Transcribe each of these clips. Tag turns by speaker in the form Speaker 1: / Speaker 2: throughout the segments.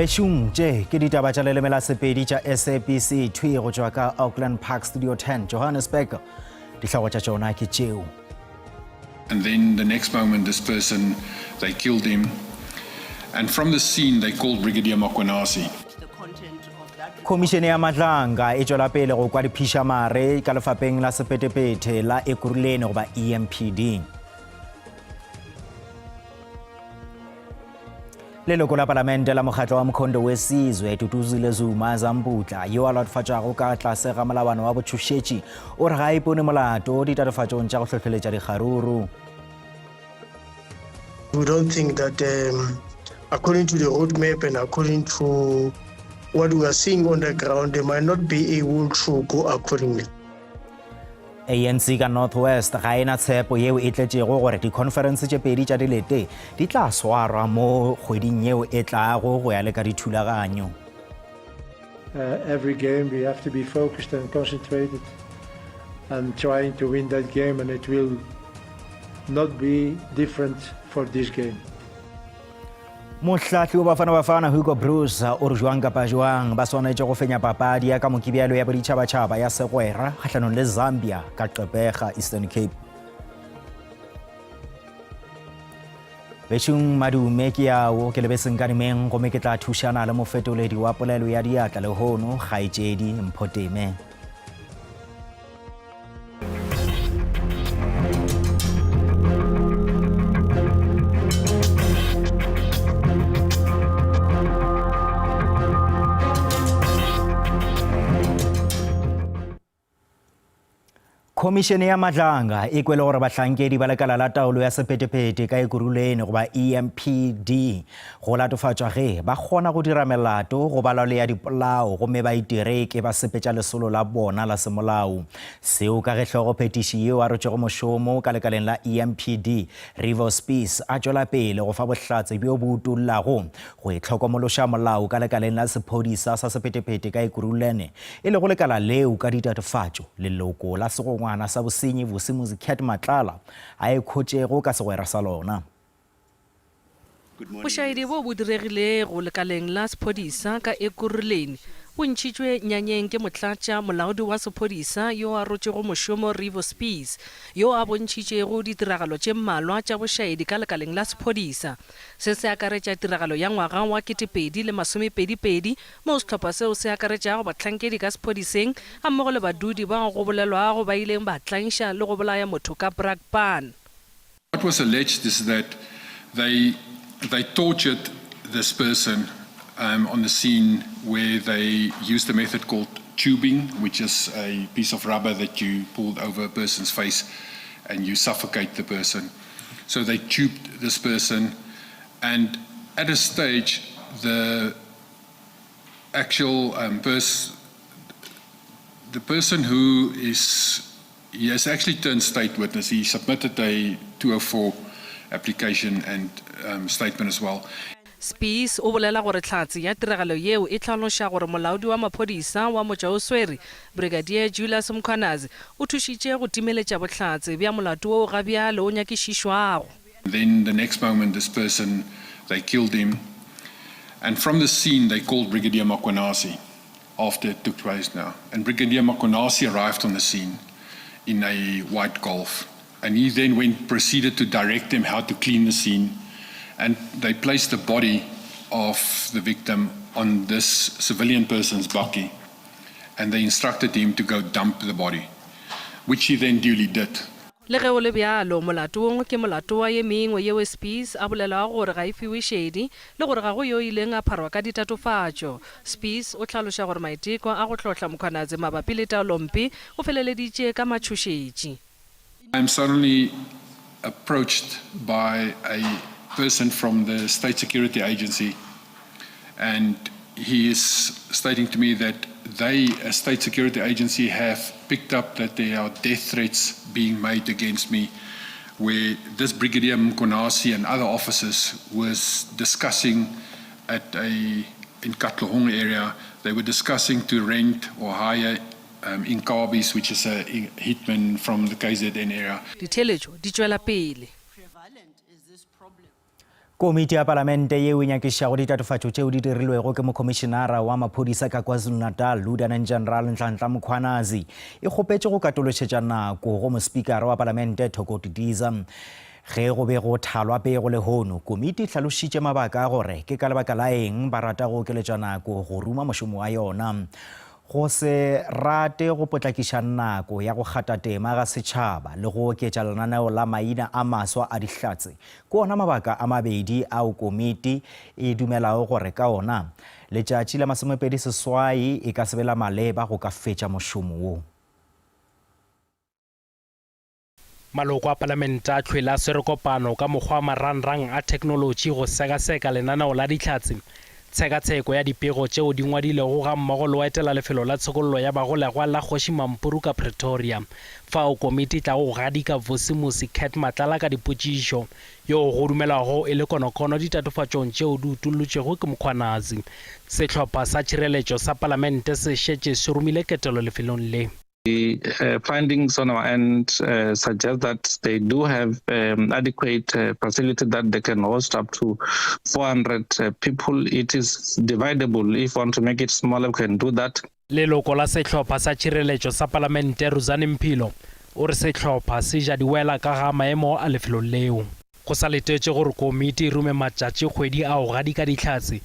Speaker 1: Bešung tše ke ditaba tša leleme la Sepedi tša SABC thwi go tšwa ka Auckland Park Studio 10 Johannesburg. Dihlogo tša tšona ke tšeo.
Speaker 2: And then the next moment this person they killed him and from the scene they called Brigadier Mkhwanazi.
Speaker 1: Khomišene ya Madlanga e tšwela pele go kwa diphišamare ka lefapeng la sepetepete la Ekurhuleni goba EMPD. Leloko la Palamente la mokgatlo wa Mkhondo Wesizwe, Duduzile Zuma Zambutla, yo a latofatšwago ka tlase ga molawana wa botšhošetši, o re ga a ipone molato ditatofatšong tša go hlohleletša dikgaruru.
Speaker 3: We don't think that um, according to the roadmap and according to what we are seeing on the ground, they might not be able to go accordingly.
Speaker 1: ANC ka North West ga e na tshepo yeo e tletšego gore dikhonferense tše pedi tša dilete di tla swarwa mo kgweding yeo e tlago go ya le ka dithulaganyo.
Speaker 4: Uh, every game we have to be focused and concentrated and trying to win that game and it will not be different for this game.
Speaker 1: Mohlahli wa Bafana Bafana Hugo Broos o re jwang kapa jwang ba swanetše go fenya papadi ya ka Mokibelo ya boditšhabatšhaba ya segwera kgahlanong le Zambia ka Gqeberha, Eastern Cape. Bešung madume ke ao ke lebe senkanimeng gomme ke tla thušana le mofetoledi wa polelo ya diatla lehono kgaetšedi Mphoteme. Khomišene ya Madlanga e kwele gore bahlankedi ba lekala la taolo ya sephethephethe ka Ekurhuleni goba EMPD go latofatšwa ge ba kgona go dira melato go balwa le ya dipolao gomme ba itire ke ba sepetša lesolo la bona la semolao. Seo ka ge hlogophetiši yeo a rotšego mošomo ka lekaleng la EMPD, Rivo Spies a tšwela pele go fa bohlatse bjo bo utollago go itlhokomološa molao ka lekaleng la sephodisa sa sephethephethe ka Ekurhuleni e lego lekala leo ka ditatofatšo leloko la segongwana sa bosenyi Vusimuzi Cat Matlala a ikhotšego ka segwera sa lona.
Speaker 5: Bošaedi boo bo diregilego lekaleng la sephodisa ka Ekurhuleni bo ntšhitšwe nyanyeng ke motlatša molaodi wa sephodisa yo a rotšego mošomo Rivo Spies yo a bontšhitšego ditiragalo tše mmalwa tša bošaedi ka lekaleng la sephodisa. Se se akaretša tiragalo ya ngwaga wa 2022 moo sehlopha seo se akaretšago bahlankedi ka sephodiseng gammogo le badudi bao go bolelwago ba ileng ba tlaiša le go bolaya motho ka Brakpan.
Speaker 2: What was alleged is that they they tortured this person um, on the scene where they used a method called tubing, which is a piece of rubber that you pulled over a person's face and you suffocate the person. So they tubed this person, and at a stage, the actual um, person, the person who is, he has actually turned state witness. He submitted a 204 application and um, statement as well.
Speaker 5: Spies o bolela gore hlatse ya tiragalo yeo e hlaloša gore molaodi wa maphodisa wa motšwaoswere, Brigadier Julius Mkhwanazi, o thušitše go timeletša bohlatse bja molato woo gabjale o nyakišišwago.
Speaker 2: Then the next moment this person, they killed him and from the scene they called Brigadier Mkhwanazi after it took place now. And Brigadier Mkhwanazi arrived on the scene in a white Golf and he then went proceeded to direct them how to clean the scene and they placed the body of the victim on this civilian person's bakkie and they instructed him to go dump the body, which he then duly did.
Speaker 5: Le ge go le bjalo, molato wo ke molato wa ye mengwe yeo Spies a bolelago gore ga e fiwe šedi le gore ga go yo ileng a pharwa ka ditatofatšo. Spies o hlaloša gore maiteko a go hlohla Mkhwanazi mabapi le taolompe o feleleditše ka matšhošetši.
Speaker 2: I am suddenly approached by a person from the State Security Agency and he is stating to me that they, as State Security Agency, have picked up that there are death threats being made against me, where this Brigadier Mkhwanazi and other officers was discussing at a in Katlehong area, they were discussing to rent or hire um, Inkabis, which is a hitman from the KZN area.
Speaker 5: Ditheeletšo di tšwela pele.
Speaker 1: Komiti ya Palamente yeo e nyakišišago ditatofatšo tšeo di dirilwego ke Mokhomišenara wa Maphodisa ka KwaZulu-Natal, Lieutenant General Nhlanhla Mkhwanazi, e kgopetše go katološetša nako go Mospikara wa Palamente Thoko Didiza. Ge go be go thalwa pego lehono, komiti e hlalošitše mabaka a gore ke ka lebaka la eng ba rata go okeletša nako go ruma mošomo wa yona. Go se rate go potlakiša nako ya go kgatha tema ga setšhaba le go oketša lenaneo la maina a maswa a Dihlatse ke ona mabaka a mabedi ao komiti e dumelago gore ka ona letšatši la 28 e ka se be la maleba go ka fetša mošomo wo.
Speaker 6: Maloko a Palamente a hlwele a swere kopano ka mokgwa wa marangrang a theknolotši go sekaseka lenaneo la Dihlatse, tshekatsheko ya dipego tšeo di ngwadilwego gammogo le go etela lefelo la tshokollo ya bagolegwa la Kgoši Mampuru ka Pretoria, fao komiti e tlago go gadika Vusimusi Cat Matlala ka dipotšišo, yoo go dumelwago e le konokono ditatofatšong tšeo di utollotšwego ke Mkhwanazi. Sehlopha sa tšhireletšo sa Palamente se šetše se romile ketelo lefelong le.
Speaker 7: The uh, findings on our end uh, suggest that they do have um, adequate uh, facility that they can host up to 400 uh, people. It is dividable. If you want to make it smaller, we can do that.
Speaker 6: Leloko la sehlopha sa tšhireletšo sa Palamente Ruzani Mphilo o re sehlopha se ja diwela ka ga maemo a lefelo leo. Go sa letetšwe gore komiti e rume matšatšikgwedi ao gadika Dihlatse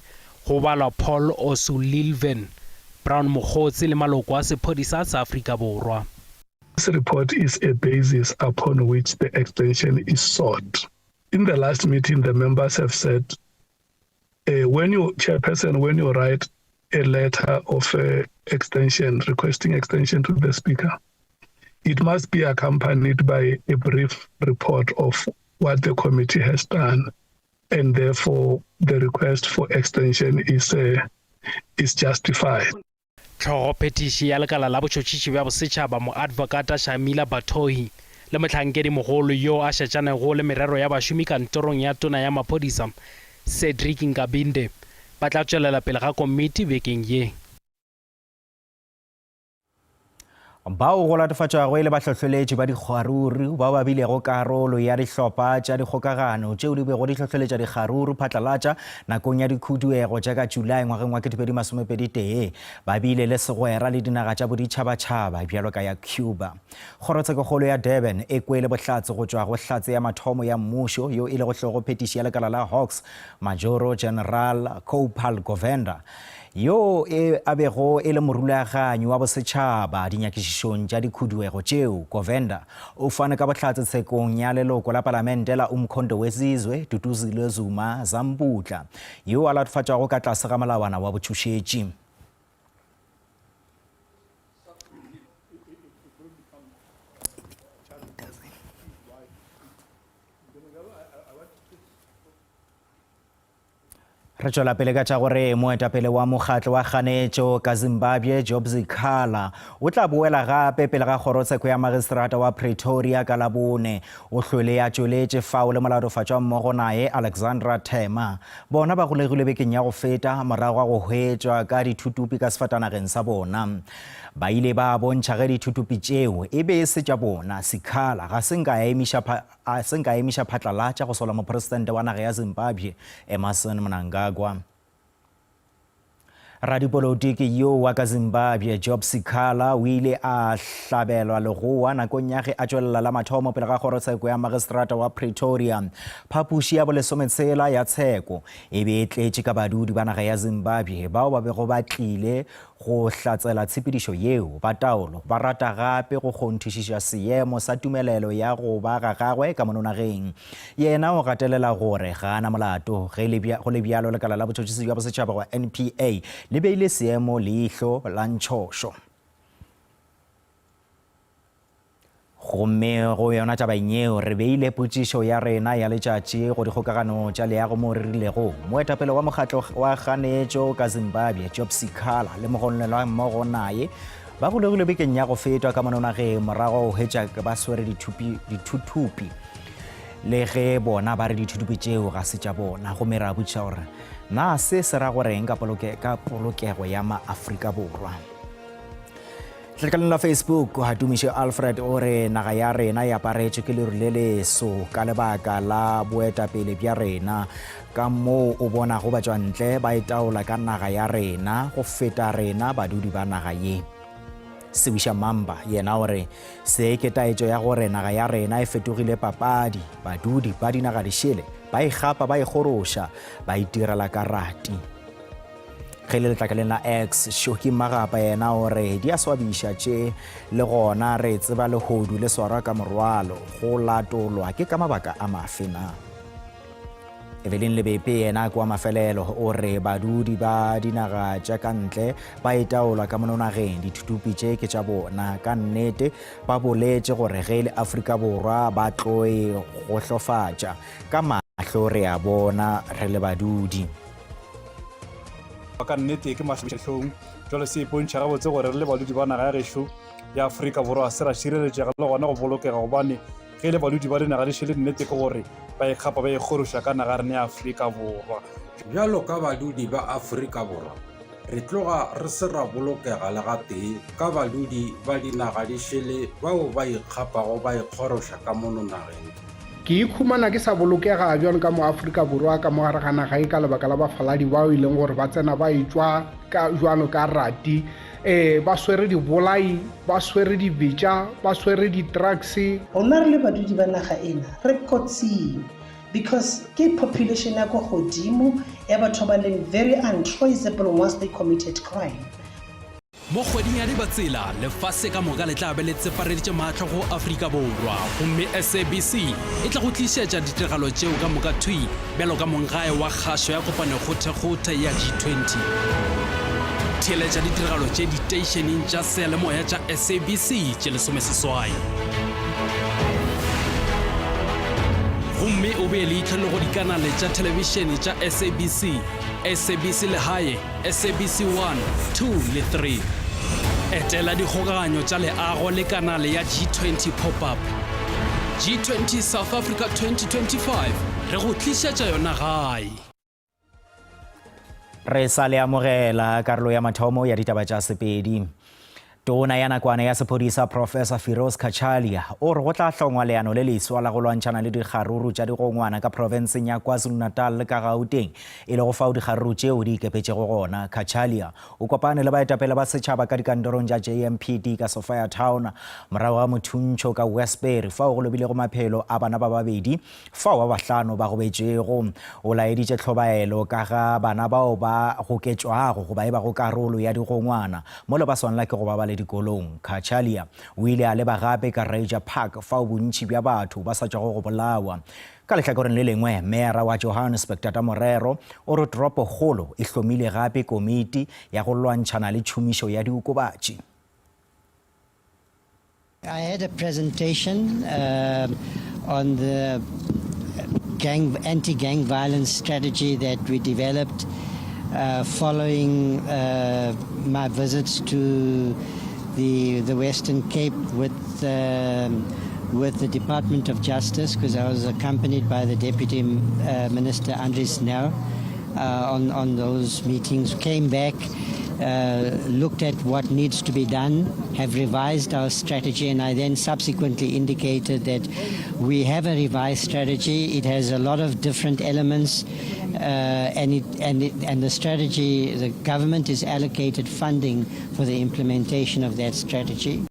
Speaker 6: go balwa Paul O'Sullivan, Brown Mogotsi le maloko a sephodisa sa Afrika Borwa.
Speaker 8: This report is a basis upon which the extension is sought. In the last meeting the members have said uh, when you chairperson when you write a letter of uh, extension requesting extension to the speaker it must be accompanied by a brief report of what the committee has done and therefore the request for extension is uh, is justified.
Speaker 6: Tlhogophethiši ya lekala la botšhotšhiši bja bosetšhaba Moadvokata Shamila Batohi le mohlankedimogolo yo a šetšanego le merero ya bašomi kantorong ya tona ya maphodisa Cedric Nkabinde ba tla tšwelela pele ga komiti bekeng ye.
Speaker 1: Bao go latofatšwago e le bahlohleletši ba dikgaruru bao ba bilego karolo ya dihlopha tša dikgokagano tšeo di bego di hlohleletša dikgaruru phatlalatša nakong ya dikhuduego tša ka July ngwageng wa 2021 ba bile le segwera le dinaga tša boditšhabatšhaba bjalo ka ya Cuba. Kgorotshekokgolo ya Durban e kwele bohlatse go tšwa go hlatse ya mathomo ya mmušo yo e lego hlogophethiši ya lekala la Hawks, Majoro General Gopal Govender. Yo e a bego e le morulaganyi wa bosetšhaba dinyakišišong tša dikhuduego tšeo, Govender, o fane ka bohlatse tshekong ya leloko la palamente la Umkhonto weSizwe, Duduzile Zuma Zambudla, yo a latofatšwago ka tlase ga molawana wa botšhošetši. Re tšwela pele ka tša gore moetapele wa mokgatlo wa kganetšo ka Zimbabwe Job Sikhala o tla boela gape pele ga kgorotsheko ya magistrata wa Pretoria ka Labone. O hlwele ya tšweletše fao le molatofatšwa mmogo naye Alexandra Thema. Bona ba golegilwe bekeng ya go feta morago ga go hwetšwa ka dithutupi ka sefatanageng sa bona. Ba ile ba bontšha ge dithutupi tšeo e be e se tša bona. Sikhala ga se nka a emiša A se nka emiša phatlalatša go sola mopresidente wa naga ya Zimbabwe, Emmerson Mnangagwa. Radipolotiki yo wa ka Zimbabwe, Job Sikhala, o ile a hlabelwa legoa nakong ya ge a tšwelela la mathomo pele ga kgorotsheko ya magistrata wa Pretoria. Phapoši ya bolesometshela ya tsheko e be e tletše ka badudi ba naga ya Zimbabwe bao ba bego ba tlile Go hlatsela tshepedišo yeo, ba taolo ba rata gape go kgonthišiša seemo sa tumelelo ya go ba ga gagwe ka mono nageng. Yena o gatelela gore ga a na molato. Ge le go le bjalo, lekala la botšhotšhisi bja bosetšhaba goba NPA le beile seemo leihlo la ntšhošo. Gomme go yona tabeng yeo, re beile potšišo ya rena ya letšatši go dikgokagano tša leago moo re rilego moetapele wa mokgatlo wa kganetšo ka Zimbabwe, Job Sikhala, le mogononelwa mmogo naye ba golegilwe bekeng ya go fetwa ka mono nageng morago go hwetša ba swere dithuthupi le ge bona ba re dithuthupi tšeo ga se tša bona. Gomme ra botšiša gore na se se ra goreng ka polokego ya maAfrika Borwa. Tlekaleng la Facebook, Hatumiše Alfred o re naga ya rena e aparetšwe ke leru le leso ka lebaka la boetapele bja rena. Ka moo o bonago batšwantle ba itaola ka naga ya rena go feta rena badudi ba naga ye. Sewiša Mamba yena o re se ke taetšo ya gore naga ya rena e fetogile papadi, badudi ba dinaga dišele ba e gapa ba e goroša ba itirela karati. Ge le letlakaleng la X, Shoki Magapa yena o re di a swabiša tše, le gona re tseba lehodu le swarwa ka morwalo, go latolwa ke ka mabaka a mafe na? Evelyn Lebepe yena kwa mafelelo o re badudi ba dinaga tša ka ntle ba itaolwa ka mono nageng, dithuthupi tše ke tša bona. Ka nnete ba boletše gore ge e le Afrika Borwa ba tlo e gohlofatša ka mahlo re a bona re le badudi.
Speaker 9: Ka nnete ke mahlabišahlong. Jwale se ipontšha gabotse gore re le badudi ba naga ya gešo ya Afrika Borwa ga se ra šireletšega le gona go bolokega gobane ge e le badudi ba dinaga di šele nnete ke gore ba ikgapa ba ikgoroša ka naga ya rena ya Afrika Borwa.
Speaker 10: Bjalo ka badudi ba Afrika Borwa, re tloga re se ra bolokega le gatee ka badudi ba dinaga di šele bao ba ikgapago ba ikgoroša ka mono nageng.
Speaker 11: Ke ikhumana ke sa bolokega bjalo ka Moafrika Borwa ka mo gare ga naga ye ka lebaka la bafaladi bao e leng gore ba tsena ba etšwa ka bjalo ka rati, ee, ba swere dibolai, ba swere dibetša, ba swere di-drugs.
Speaker 12: Rona re le badudi ba naga ena re kotsing because ke population ya ko godimo ya batho ba leng very untraceable once they committed crime.
Speaker 13: Mo kgweding ya Dibatsela, lefase ka moka le tla be le tsepareditše mahlo go Afrika Borwa gomme SABC e tla go tlišetša ditiragalo tšeo ka moka thwi bjalo ka monggae wa kgašo ya kopanokgothekgothe ya G20. Theeletša ditiragalo tše diteišeneng tša seyalemoya tša SABC tše lesomeseswai. Gomme o bee leihlo le go dikanale tša thelebišene tša SABC, SABC Lehae, SABC 1, 2 le 3. Etela dikgokaganyo tša leago le kanale ya G20 Pop-Up. G20 South Africa 2025, re go tlišetša yona gae.
Speaker 1: Re sa le amogela karolo ya mathomo ya ditaba tša Sepedi. Tona ya nakwana ya sephodisa Professor Firoz Cachalia o re go tla hlongwa leano le leswa la go lwantšhana le dikgaruru tša digongwana ka profenseng ya KwaZulu-Natal le ka Gauteng, e lego fao dikgaruru tšeo di ikepetšego gona. Cachalia o kopane le baetapele ba setšhaba ka dikantorong tša JMPD ka Sophiatown morago ga mothuntšho ka Westbury fao go lobilego maphelo a bana ba babedi fao ba bahlano ba gobetšego. O laeditše tlhobaelo ka ga bana bao ba goketšwago goba e bago karolo ya digongwana mola ba swanela ke go ba ba le dikolong. Cachalia o ile a leba gape ka Reiger Park fao bontši bja batho ba sa tšwago go bolawa. Ka lehlakoreng le lengwe, Meyara wa Johannesburg Tata Morero o re toropokgolo e hlomile gape komiti ya go lwantšhana le tšhomišo ya diokobatši.
Speaker 14: I had a presentation uh, on the gang, anti-gang violence strategy that we developed uh, following uh, my visits to the, the Western Cape with, um, with the Department of Justice, because I was accompanied by the Deputy uh, Minister Andries Nel uh, on, on those meetings. Came back uh, looked at what needs to be done, have revised our strategy, and I then subsequently indicated that we have a revised strategy. It has a lot of different elements, uh, and, it, and, it, and the strategy, the government is allocated funding for the implementation of that strategy.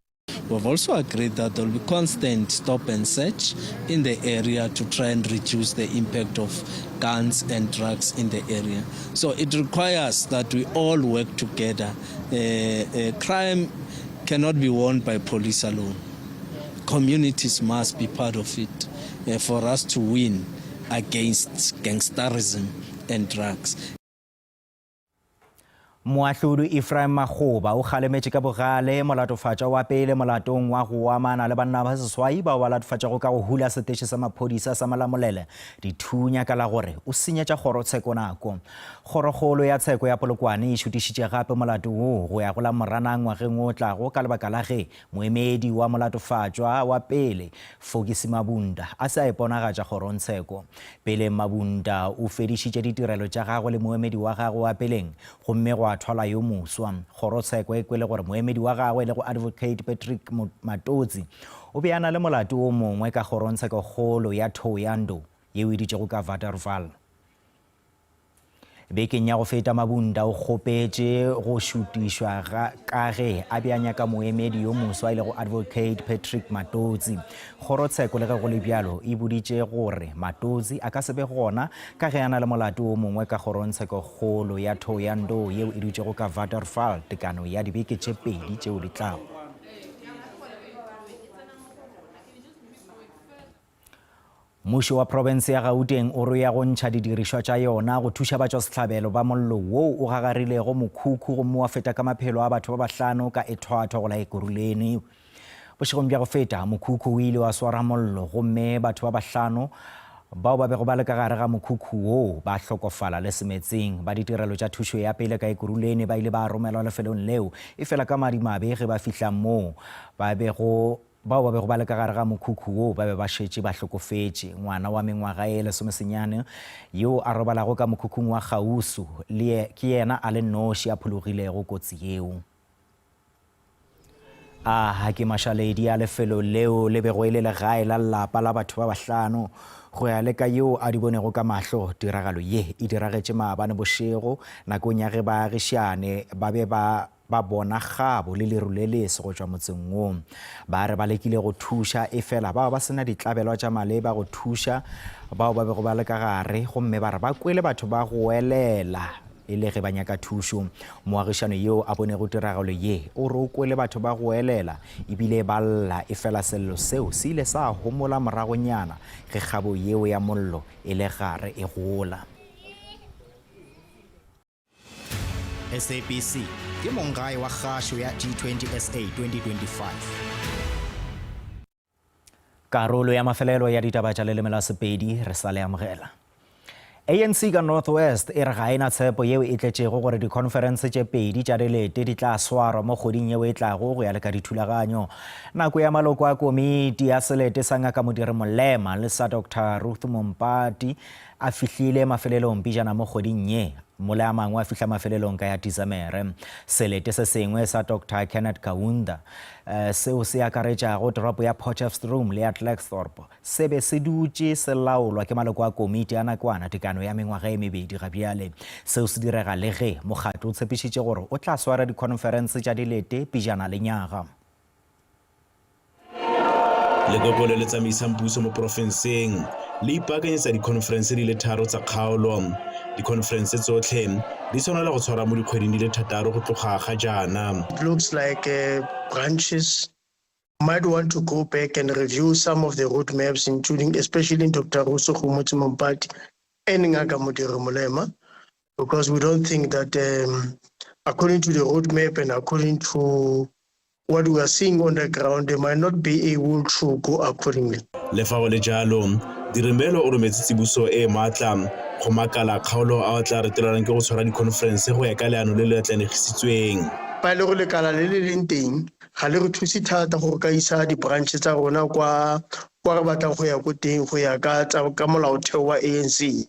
Speaker 15: We've also agreed that there will be constant stop and search in the area to try and reduce the impact of guns and drugs in the area. So it requires that we all work together. Uh, uh, crime cannot be won by police alone. Communities must be part of it uh, for us to win against gangsterism and drugs.
Speaker 1: Moahlodi Ephraim Makgoba o kgalemetše ka bogale molatofatšwa wa pele molatong wa go amana le banna ba seswai bao ba latofatšwago ka go hula seteše sa maphodisa sa Malamulele dithunya ka la gore o senyetša kgorotsheko nako. Kgorokgolo ya tsheko ya Polokwane e šutišitše gape molato woo go ya go la Moranang ngwageng o tlago ka lebaka la ge Moemedi wa molatofatšwa wa pele, Fokisi Mabunda, a se a iponagatša kgorongtsheko. Peleng Mabunda o fedišitše ditirelo tša gagwe le moemedi wa gagwe wa peleng gomme gwa. gwa thwalwa yo moswa. Kgorotsheko e kwele gore moemedi wa gagwe e lego Advocate Patrick Matodzi o be a na le molato wo mongwe ka kgorongtshekokgolo ya Thohoyandou yeo e dutšego ka Waterval. Bekeng ya go feta Mabunda o kgopetše go šutišwa ga ka ge a be a nyaka moemedi yo moswa e lego Advocate Patrick Matodzi. Kgorotsheko le ge go le bjalo e boditše gore Matodzi a ka se be gona ka ge a na le molato wo mongwe ka kgorongtshekokgolo ya Thohoyandou yeo e dutšego ka Waterval tekano ya dibeke tše pedi tšeo di tlago. Mmušo wa profense ya Gauteng o re o ya go ntšha didirišwa tša yona go thuša batšwasehlabelo ba mollo woo o gagarilego mokhukhu gomme wa feta ka maphelo a batho ba bahlano ka ethwathwa go la Ekurhuleni. Bošegong bja go feta, mokhukhu o ile wa swara mollo gomme batho ba bahlano bao ba bego ba le ka gare ga mokhukhu woo ba hlokofala le semetseng. Ba ditirelo tša thušo ya pele ka Ekurhuleni ba ile ba romelwa lefelong leo, efela ka madimabe ge ba fihla moo ba bego Bao ba bego ba le ka gare ga mokhukhu woo ba be ba šetše ba hlokofetše. Ngwana wa mengwaga ye lesomesenyane yo a robalago ka mokhukhung wa kgauswi le ke yena a le noši a phologilego kotsi yeo. A ke mašaledi a lefelo leo le bego e le legae la lapa la batho ba bahlano. Go ya le ka yo a di bonego ka mahlo, tiragalo ye e diragetše maabane bošego nakong ya ge baagišane ba be ba Ba bona kgabo le leru le leso go tšwa motseng woo. Ba re ba lekile go thuša, efela ba ba ba se na ditlabelwa tša maleba go thuša bao ba bego ba le ka gare, gomme ba re ba kwele batho ba goelela e le ge ba nyaka thušo. Moagišano yo a bonego tiragalo ye o re o kwele batho ba goelela ebile ba lla, efela sello seo se ile sa homola moragonyana ge kgabo yeo ya mollo e le gare e gola. SABC ke monggae wa kgašo ya G20 SA 2025. Karolo ya mafelelo ya ditaba tša leleme la Sepedi re sa le amogela. ANC ka North West e re ga e na tshepo yeo e tletšego gore dikhonferense tše pedi tša dilete di tla swarwa mo kgweding yeo e tlago go ya le ka dithulaganyo. Nako ya maloko a komiti ya selete sa Ngaka Modiri Molema le sa Doctor Ruth Mompati a fihlile mafelelong pejana mo kgweding ye, mola a mangwe a fihla mafelelong ka ya Disemere. Selete se sengwe sa Doctor Kenneth Kaunda, seo se akaretšago toropo ya Potchefstroom le ya Klerksdorp, se be se dutše se laolwa ke maloko a komiti a nakwana tekano ya mengwaga e mebedi ga bjale. Seo se direga le ge mokgatlo o tshepišitše gore o tla swara dikhonferense tša dilete pejana lenyaga.
Speaker 16: Lekoko le le tsamaisang puso mo porofenseng le ipaakanyetsa dikhonferense di le tharo tsa kgaolo. Dikhonferense tsotlhe di tshwanela go tshwarwa mo dikgweding di le thataro go tloga ga jaana.
Speaker 3: It looks like branches might want to go back and review some of the road maps including especially Doctor Russo Gomotsi Mompati and Ngaka Modiri Molema because we don't think that um, according to the road map and according to what we are seeing on the ground, they might not be able to go accordingly.
Speaker 16: Le fa go le jalo, Diremelo o rometse tsiboso e e maatla go makala a kgaolo ao a tla retelelwang ke go tshwara dikhonferense go ya ka leano le le atlanegisitsweng.
Speaker 3: Fa e le gore lekala le le leng teng ga le re thuse thata go ka isa di-branch tsa rona kwa kwa re batlang go ya ko teng go ya ka ka molaotheo wa ANC,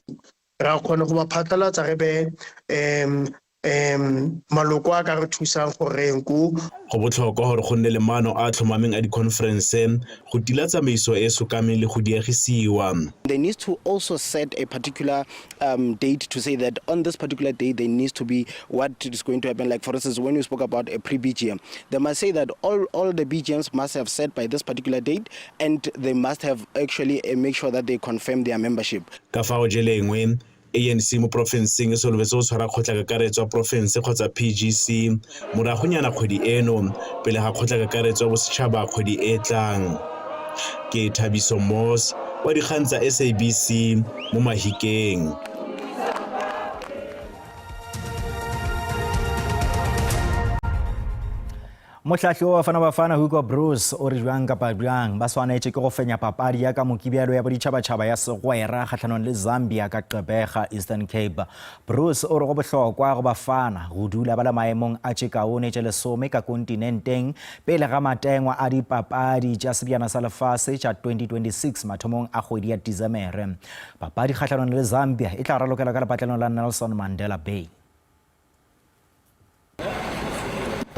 Speaker 3: ra kgona go ba phatlalatsa re be um um maloko a ka re thusang go reng ko.
Speaker 16: Go botlhokwa gore go nne le maano a a tlhomameng a dikhonferense go tila tsamaiso e e sokameng le go diegisiwa.
Speaker 17: They need to also set a particular um, date to say that on this particular date there needs to be what is going to happen. Like for instance, when you spoke about a pre-BGM, they must say that all, all the BGMs must have set by this particular date and they must have actually uh, make sure that they confirm their membership.
Speaker 16: Ka fa go jelengwe, ANC mo porofenseng e solofetse go tshwara kgotlakakaretso ya porofense kgotsa PGC moragonyana kgwedi eno pele ga kgotlakakaretso ya bosetšhaba kgwedi e e tlang. Ke Thabiso Moss wa dikgang tsa SABC mo Mahikeng.
Speaker 1: Mohlahli wa Bafana Bafana Hugo Broos o re bjang kapa bjang ba swanetše ke go fenya papadi ya ka Mokibelo ya boditšhabatšhaba ya segwera kgahlanong le Zambia ka Gqeberha, Eastern Cape. Broos o re go bohlokwa go Bafana go dula ba le maemong a tše kaone tše lesome ka kontinenteng pele ga matengwa a dipapadi tša Sebjana sa Lefase tša 2026 mathomong a kgwedi ya Desemere. Papadi kgahlanong le Zambia e tla ralokelwa ka lepatlelong la Nelson Mandela Bay.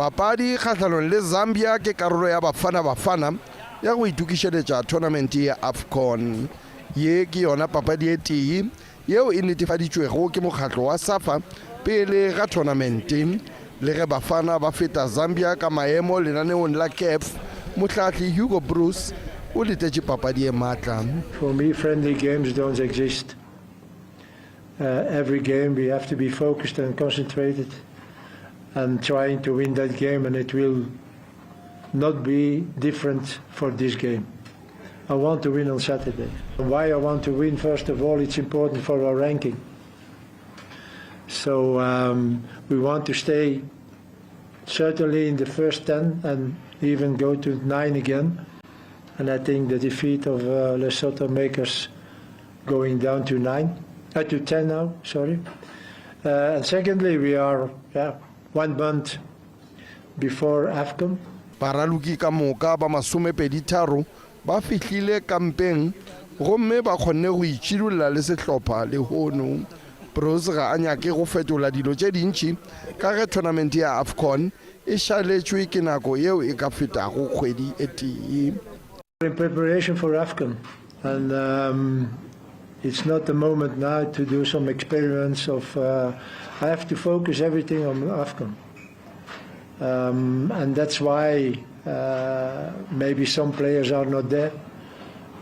Speaker 18: Papadi kgahlanong le Zambia ke karolo ya Bafana Bafana ya go itokišeletša thonamente ya Afcon. Ye ke yona papadi e tee yeo e netefaditšwego ke mokgatlo wa SAFA pele ga thonamente. Le ge Bafana ba feta Zambia ka maemo lenaneong la CAF, mohlahli Hugo Broos o letetše papadi e matla.
Speaker 4: For me friendly games don't exist. Every game we have to be focused and concentrated and trying to win that game and it will not be different for this game. I want to win on Saturday. Why I want to win, first of all, it's important for our ranking. So um, we want to stay certainly in the first 10 and even go to 9 again. And I think the defeat of uh, Lesotho makes us going down to 9, uh, to 10 now, sorry. Uh, and secondly, we are yeah, one month before AFCON.
Speaker 18: Baraloki ka moka ba masomepeditharo ba fihlile kampeng gomme ba kgonne go itšidulla le sehlopha lehono. Broos ga a nyake go fetola dilo tše dintši ka ge thonamente ya AFCON e šaletšwe ke nako yeo e ka fetago kgwedi e tee.
Speaker 4: In preparation for AFCON and um, it's not the moment now to do some experiments of uh, I have to focus everything on AFCON. Um, and that's why uh, maybe some players are not there.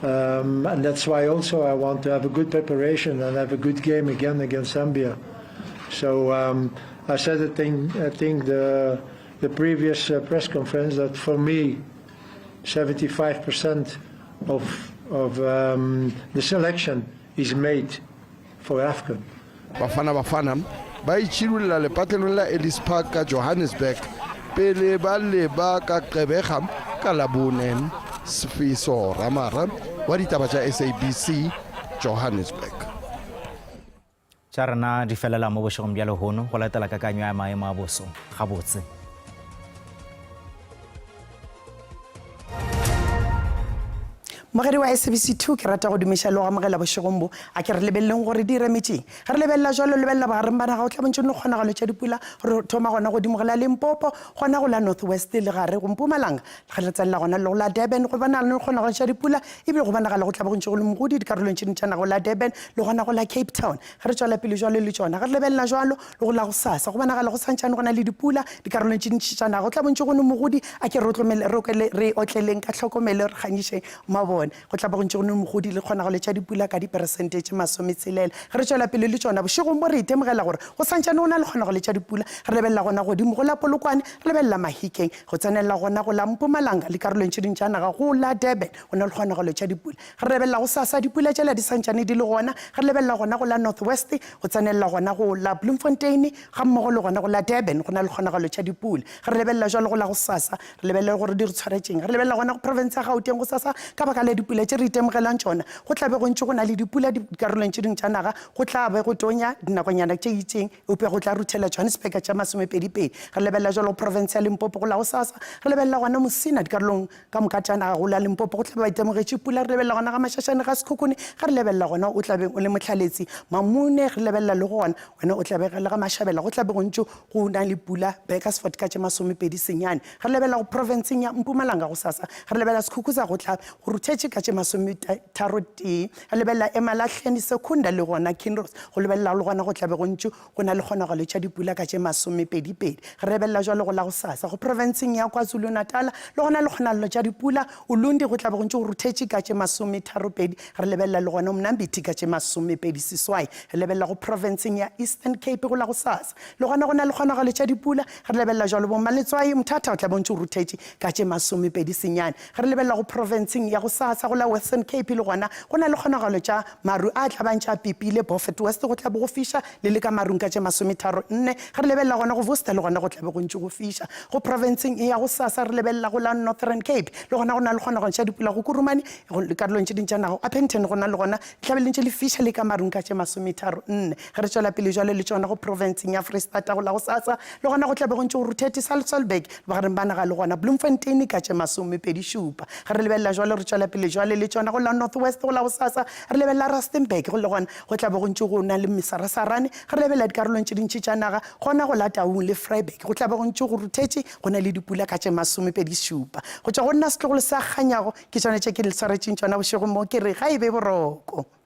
Speaker 4: Um, and that's why also I want to have a good preparation and have a good game again against Zambia. So um, I said I think, I think the, the previous uh, press conference that for me, 75% of, of um, the selection is made for AFCON.
Speaker 18: Bafana Bafana ba itšhidulla lepatlelong la Ellis Park ka Johannesburg pele ba leba ka Gqeberha ka Labone. Sfiso Ramara wa ditaba tša SABC, Johannesburg.
Speaker 1: Tša rena di felela mo bošegong bja lehono go latela kakanyo ya maemo a boso gabotse.
Speaker 19: Mogedi wa SABC 2 ke rata go dumiša le go amogela bošegong bo. A ke re lebeleleng gore di remetšeng. Ge re lebelela jalo lebelela bogareng ba naga o tla bontšhong le kgonagalo tša dipula re thoma gona godimo go la Limpopo gona go la North West le gare go Mpumalanga ge re tsenela gona le go la Durban go bonagala le kgonagalo tša dipula ebile go bonagala go tla be go ntše go le mogodi dikarolong tše dingwe tša naga go la Durban le gona go la Cape Town. Ge re tšwela pele jwalo le tšona ge re lebelela jwalo le go la gosasa go bonagala go santšane go na le dipula dikarolong tše dintši tša naga go tla bontše go ne mogodi a ke re re otleleng ka tlhokomelo re kganyišeng mabone go tla ba go ntše go ne mogodi le kgonagalo tša dipula ka diperesente tše masometselela ge re tšwela pele le tšona bošegong bo re itemogela gore go santšane go na le kgonagalo tša dipula re lebelela gona godimo go la Polokwane re lebelela Mahikeng go tsenelela gona go la Mpumalanga le karolong tše dingwe tša naga go la Durban go na le kgonagalo tša dipula Ge re lebelela gosasa, dipula tšela di santšane di le gona. Ge re lebelela gona go la North West, go tsenelela gona go la Bloemfontein, gammogo le gona go la Durban, go na le kgonagalo tša dipula. Ge re lebelela jwalo go la gosasa, re lebelele gore di re tshwaretšeng. Ge re lebelela gona go profense ya Gauteng gosasa, ka baka la dipula tše re itemogelang tšona, go tla be go ntše go na le dipula dikarolong tše dingwe tša naga, go tla be go tonya dinakonyana tše itšeng, eupša go tla ruthela Johannesburg ka tša masomepedipedi. Ge re lebelela jwalo go profense ya Limpopo go la gosasa, re lebelela gona Musina dikarolong Ka moka tša naga go la Limpopo go tla be ba itemogetše pula. Re lebelela gona ga Mašašane ga Sekhukhune, ge re lebelela gona o tla beng o le Mohlaletsi. Mamune re lebelela le gona wena o tla be le ga Mašabela go tla be go ntše go na le pula. Burgersfort ka tše masomepedi senyane. Ge re lebelela go profenseng ya Mpumalanga gosasa ge re lebelela Sekhukhuza go tla go ruthetše ka tše masometharo tee. Re lebelela Emalahleni, Secunda le gona Kinross go lebelela le gona go tla be go ntše Go na le kgonagalo tša dipula ka tše masomepedipedi. Ge re lebelela jwalo go la gosasa, go profenseng ya KwaZulu-Natal le gona le kgonagalo tša dipula, Ulundi go tla be go ntše go ruthetše ka tše masometharopedi, ge re lebelela le gona Mnambithi ka tše masomepediseswai. Re lebelela go profenseng ya Eastern Cape go la gosasa, le gona go na le kgonagalo tša dipula, ge re lebelela jwalo bo Maletswai, Mthatha go tla be go ntše go ruthetše ka tše masomepedisenyane. Ge re lebelela go profenseng ya gosasa go la Western Cape le gona go na le kgonagalo tša Maru a tla ba ntše a pipile Beaufort West go tla be go fiša, le le ka marung ka tše masometharo nne. Ge re lebelela gona go Worcester le gona go tla be go ntše go fiša. Go profenseng e ya gosasa re lebelela go la Northern Cape le gona go na le kgonagalo tša dipula go Kurumane go dikarolong tše ding tša naga. Upington gona le gona le tla be le ntše le fiša le ka marung ka tše masometharo nne. Ge re tšwela pele jwale le tšona go profenseng ya Freistata go la gosasa le gona go tla be go ntše go ruthethe Sasolburg le bogareng ba naga le gona Bloemfontein ka tše masomepedi šupa. Ge re lebelela jwale re tšwela pele. pele jwale le tšona go la North West go la gosasa re lebelela Rustenburg go le gona go tla be go ntše go na le mesarasarane ge re lebelela dikarolong tše dintši tša naga gona go la Taung le Vryburg go tla be go ntše go ruthetše go na le dipula ka tše masomepedishšupa. Go tšwa go nna setlogolo sa Kganyago ke tšona tše ke le swaretšeng tšona bošegong mo ke re ga e be boroko.